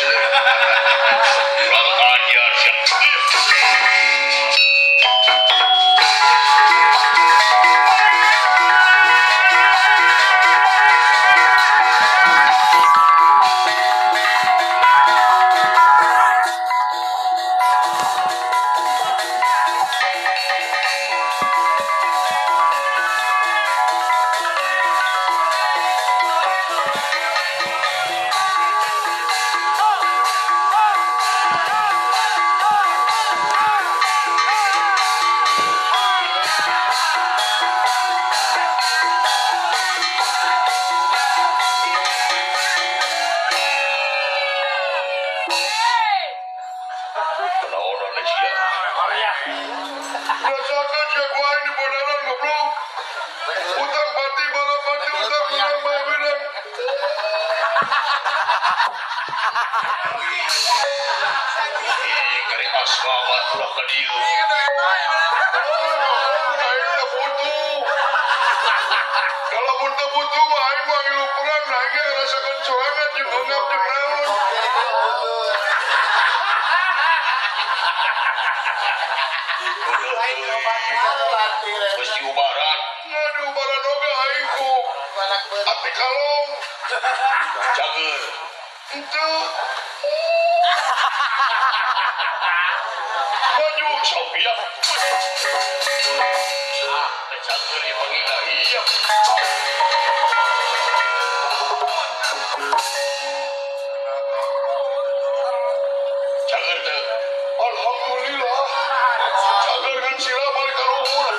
Kurang ajar sia. Utang pati balapati utang urang bae beunang. Ih, kari aswabat ulah ka dieu. Aing teu butuh. Kalau mun teu butuh mah aing mah ngilu perang, nah aing ge ngarasakeun sorangan jeung eungap jeung naon. Geus diubaran. Aduh, baran oge aing ku api kalong. Cager. Henteu. Maju Sophia. Ah, cager ieu pangina. Iya. Cager teu. Alhamdulillah. Cager kan sila balik ka luhur.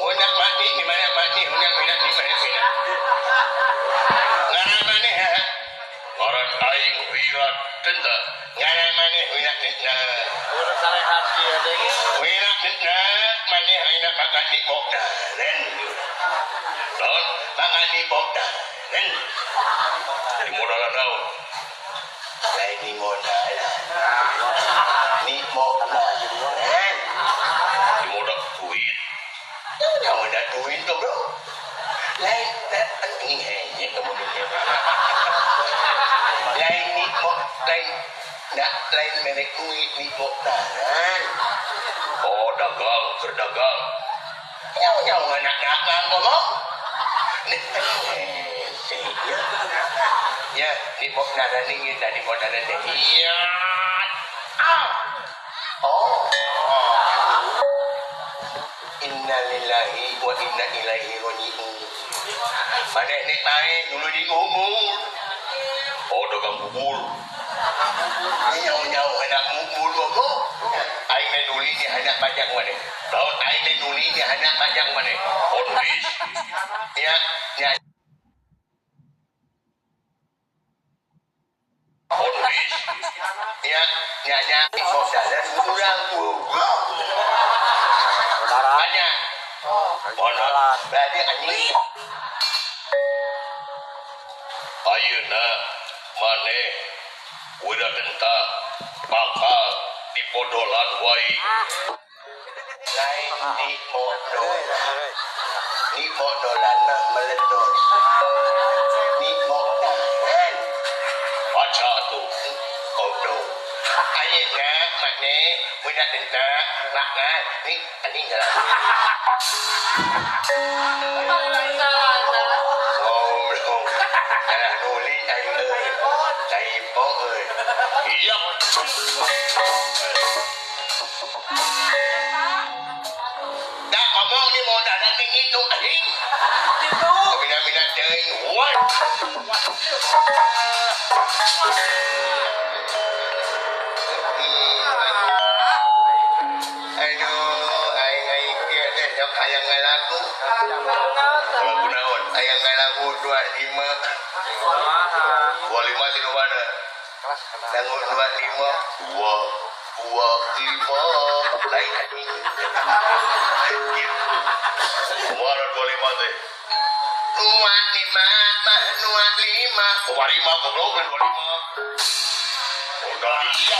Hunyak mati di mana mati hunyak hunyak di mana hunyak. Ngaran maneh ha? Ngaran aing Wirat Denta. Ngaran maneh Wirat Denta. Wirat Denta maneh aing bakal dibokdaran. Naon? Bakal dibokdaran. Di modalan naon? Lain di modalan. Di modalan. Di modal duit. Yang modal duit goblok. Lain anjing hanya kemudian. Lain ni mo lain nak lain merek duit ni modalan. Oh dagang kerdagang. Nyaw nyaw anak dagang ngomong. Ya, di modalan ini dari modalan ini. Iya. Oh. Innalillahi wa inna ilaihi raji'un. Maneh nek bae dulu diumur. Oh dagang bubur. Nyaw-nyaw anak bubur gogo. Aing teh nuli nya anak pajak maneh. Naon aing teh nuli nya anak pajak maneh. Oh nulis. Ya, ya. Oh nulis. Ya, ya ya. Modalan urang goblok. Banyak. Modalan. Berarti anjing. Ayeuna maneh Wiradenta bakal dipodolan wae. Lain di modolan. Di modolan mah meledos. Di modalan. Baca tuh. Goblok. Ayeuna maneh Wiradenta bakal ni anjing jalan. Goblok. Salah nuli aing euy. Caipo euy. Iya. Dah ngomong ni mau dah nak nginum anjing. Mina-mina teuing what? Aduh, aing aing kieu teh sok hayang ngalagu. Lagu naon? Hayang ngalagu Dangu 25. 25 di mana? Dangu 25. 2 2 5. Lain anjing. Lain gitu. Kumaha 25 teh? 25 mah 25. Kumaha 5 goblok 25. Udah iya.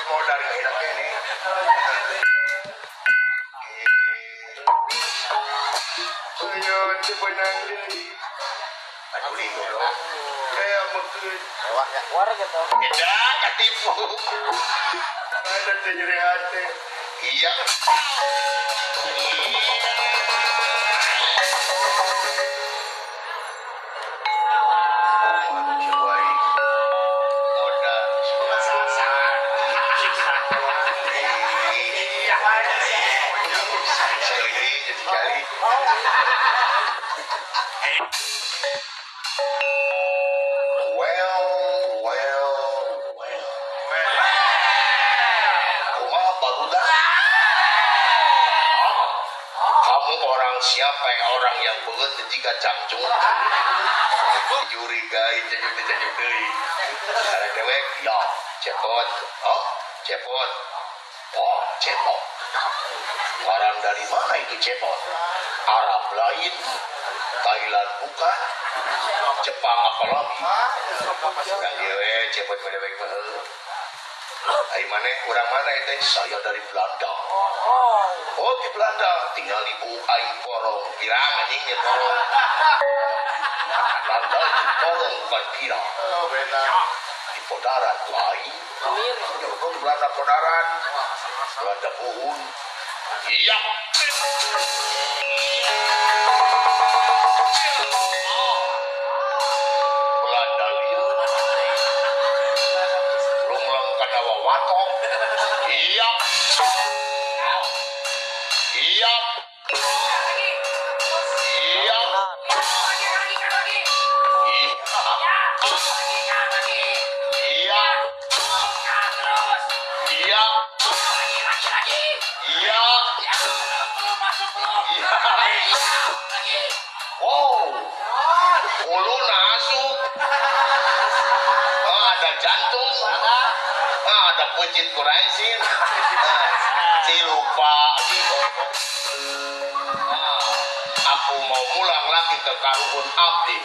Mau dari enak ini. Ayo, teu beunang deui. Aduh, liur. Kayak meukeun. Warga tuh. Beda ketipu. Ada teh nyeri hati. Iya. Kamu orang siapa yang orang yang beut jika cangcung curigai cangcung cangcung deui ada dewek ya cepot oh cepot oh cepot orang dari mana itu cepot Arab lain Thailand bukan Jepang apalagi urang ieu we cepot mah dewek mah ai maneh urang mana itu saya dari Belanda. Oh di Belanda tinggal ibu aing porong pirang anjingnya porong. Belanda itu porong bukan pirang. Di Podaran lain. Di Belanda Podaran. Belanda buhun. Iya. Belanda lieu. Lungleng kana wawatok. Iya. Iya. Iya. Iya. Iya. Iya. Iya. Wow. Huluna asup. Ada jantung. Ada kucit kuraisin. Si lupa. Aku mau pulang lagi ke Karuhun Abdi.